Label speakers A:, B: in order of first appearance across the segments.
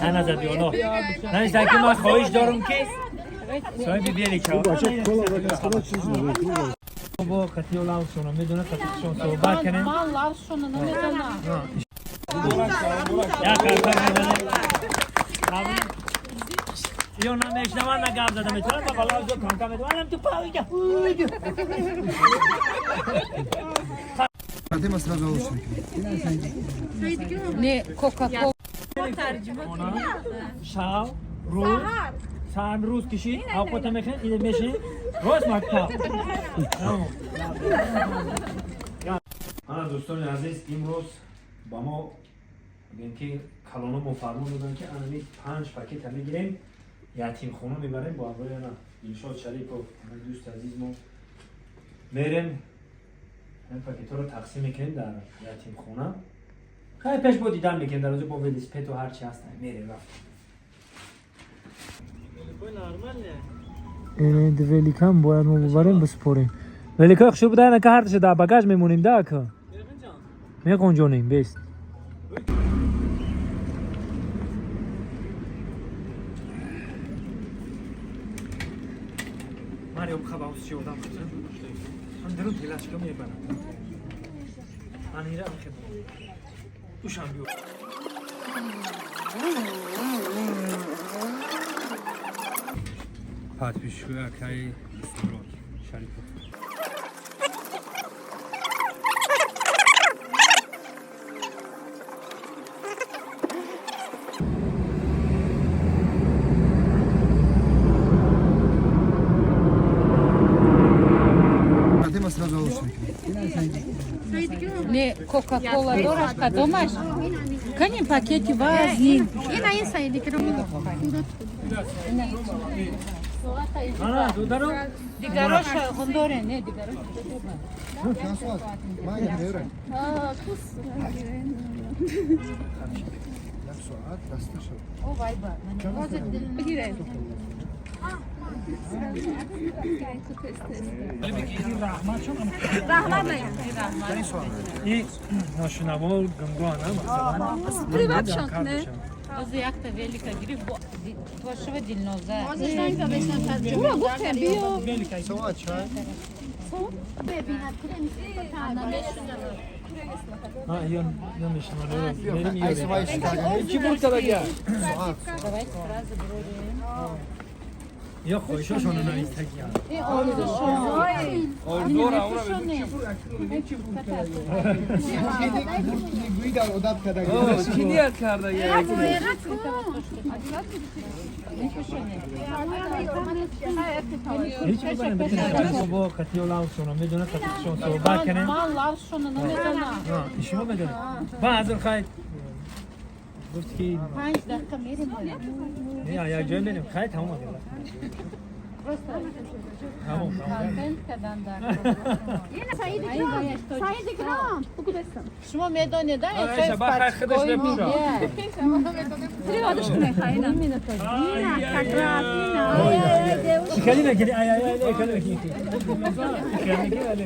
A: Ана ки ман хоҳиш дорам ки соҳиби велика бо қатиё лавшона медонад, қатишон суҳбат кунем.
B: Ман лавшона намедонам.
A: Як карта мезанем. Ё намешнаванд, на гап зада метавонам, ба балазо камкам метавонам ту павига.
B: Не, Кока-Кола.
A: Шав, рӯз, сар рӯз кишид, авқота мехӯред, ида мешинед, рост мактаб. Ана дӯстони азиз, имрӯз ба мо бигем ки калоно мо фармон доданд ки анами 5 пакета мегирем, ятимхона мебарем бо ҳамроҳи ана Дилшод Шарипов, ана дӯсти азиз мо мерем, ин пакетҳоро тақсим мекунем дар ятимхона. Хай пеш бо дидан мекунем дар озо бо велосипеду ҳарчи ҳаст мерем рафт. Великам бояд мо бубарем, биспорем. Великои хушур буда, ка ҳардаша дар багаж мемонем да ака. Меғонҷонем бест. Марио хабам чи одам хача. Ҳам дарун телашка мебарам. Ман ира хеб. Ушам биё.
C: Подписчикои акаи Дустмурод Шарипов.
B: Не, Кока-Кола дораш кадомаш? Канин пакети вазнин.
D: Ина ин Саиди кирам.
A: Ана, дудару.
B: Дигарош хондоре, не, дигарош. О, вайба.
D: Бигире. Раҳмат мегам.
A: И ношунаво гунгон, а, масалан.
D: Приватшон, не?
B: Ози якта велика гирифт бо твошава Дилноза.
D: Ура гуфтем биё.
A: А, ё ё мешунавам. Мерим ё. Чи буд кадага?
B: Давайте сразу бродим.
A: Ё хоҳишошонро навистагиам.
B: Ин орзушон. Орзушоне.
C: Чӣ ният карда?
A: Ҳеҷ бибарем битунем бо қатиё лавшона медонад, қатишон суҳбат кунем.
B: Ман лавшона намедонам.
A: Шумо медонед. Ба ҳазр хай гуфт ки
B: 5 дақиқа мерем.
A: Не, як ҷой мерем. Хай тамом агар. Тамом, тамом.
B: Контент кадан дар.
D: Ина Саиди кирам. Саиди кирам. Бугу бестам.
B: Шумо медонед, да?
C: Айша, ба хай худаш мепӯша.
D: Приватш мехоҳӣ ина. Ина как раз ина.
A: Шикали мекунӣ? Ай ай ай, шикали мекунӣ.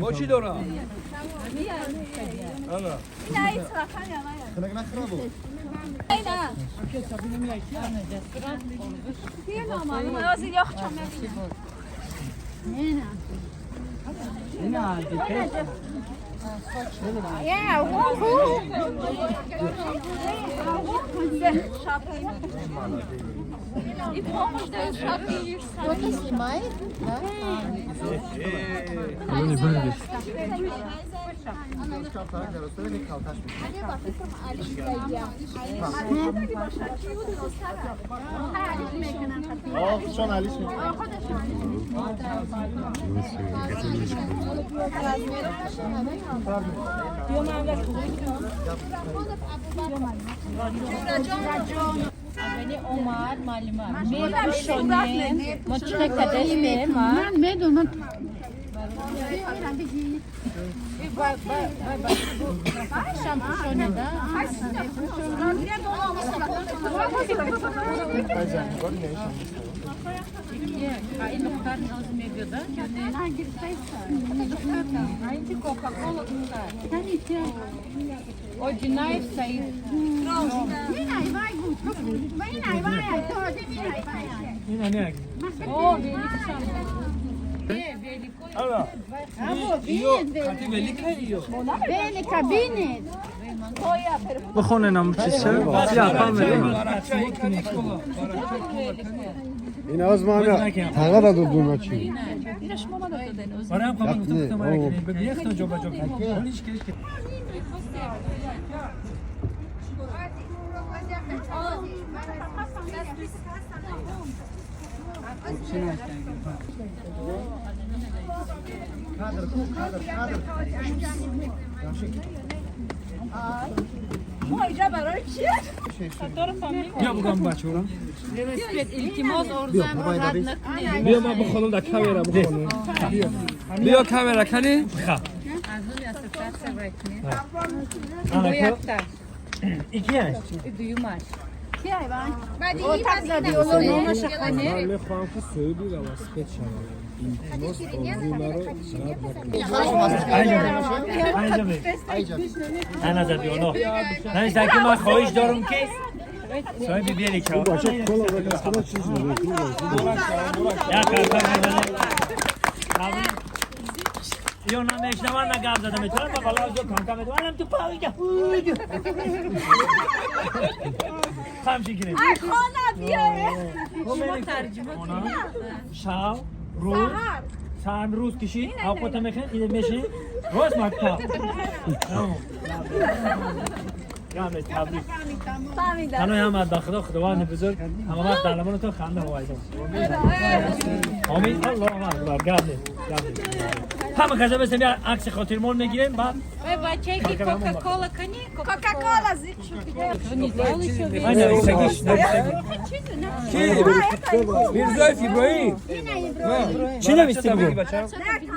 C: Бо чӣ дорам?
D: Ина ай сахан я мая. Ина. Ина маълум. Ҳозир ёхчам мебинам. Ина. Я, ху. И помощь дает шапки.
B: Кто-то снимает? Да? Яъне омад маълима. Мепӯшонем. Мо чӣ кадастем, а?
D: Ман медонам.
A: بخونه چیزه
E: این از ما تقا داد دو چی
A: آره هم قبل گفتم گفتم یخ تا جا به جا هیچ که بیا بگم بچه‌ها
C: بیا ما بخونم در کامرا بخونم بیا کامرا کنی
A: یکی
C: من میخوام که سعودی و واسطه شوم.
A: انا زدیانا نه که من خواهش دارم که صاحب بیاری که یا نمیشنون نه گپ زده میتونم با بالا جو کم کم میتونم تو پاوی که خمشی کنیم
D: خانه بیاره
A: شما ترجمه کنید شب روز سر روز کشی اوقات میخین ایده میشین روز مکتب یعنی تبریک تنها هم از خدا خداوند بزرگ همه وقت در تو خنده هوایدم آمین الله اکبر گپ نیست همه کسا بسیم بیا عکس خاطرمون میگیریم بعد
B: بچه که کوکاکولا کنی
D: کوکاکولا زیق شد
A: نویسگیش
C: کی میرزای ابراهیم
A: چی نویستی بگو
C: بچه‌م